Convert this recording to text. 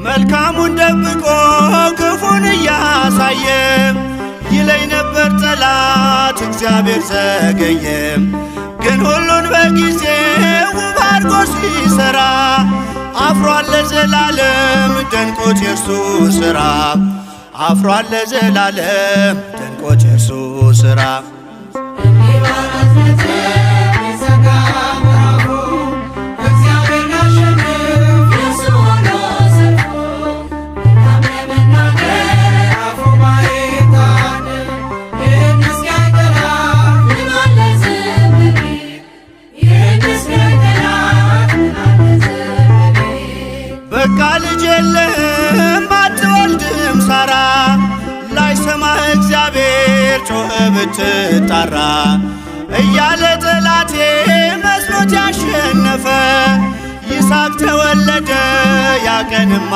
መልካሙን ደብቆ ክፉን እያሳየ ይለኝ ነበር ጠላት እግዚአብሔር ዘገየ። ግን ሁሉን በጊዜ ውብ አድርጎ ሲሰራ አፍሯል ለዘላለም ደንቆት የእርሱ ሥራ፣ አፍሯል ለዘላለም ደንቆት የእርሱ ሥራ። እንዲህ በአራት ነጥብ ቢዘጋ ምዕራፉ፣ እግዚአብሔር ሊያሸንፍ የእርሱ ሆኖ ሰልፉ። መልካም ለመናገር አፉ ባይታደል፣ ይህን እስኪያይ ጠላት ምን አለ ዝም ቢል? ይህን እስኪያይ ጠላት ምን አለ ዝም ቢል? በቃ ልጅ የለህም አትወልድም ሳራ፣ ላይሰማህ እግዚአብሔር ጮኸ ብትጣራ እያለ ጠላቴ መስሎት ያሸነፈ፣ ይስሐቅ ተወለደ ያቀንማ።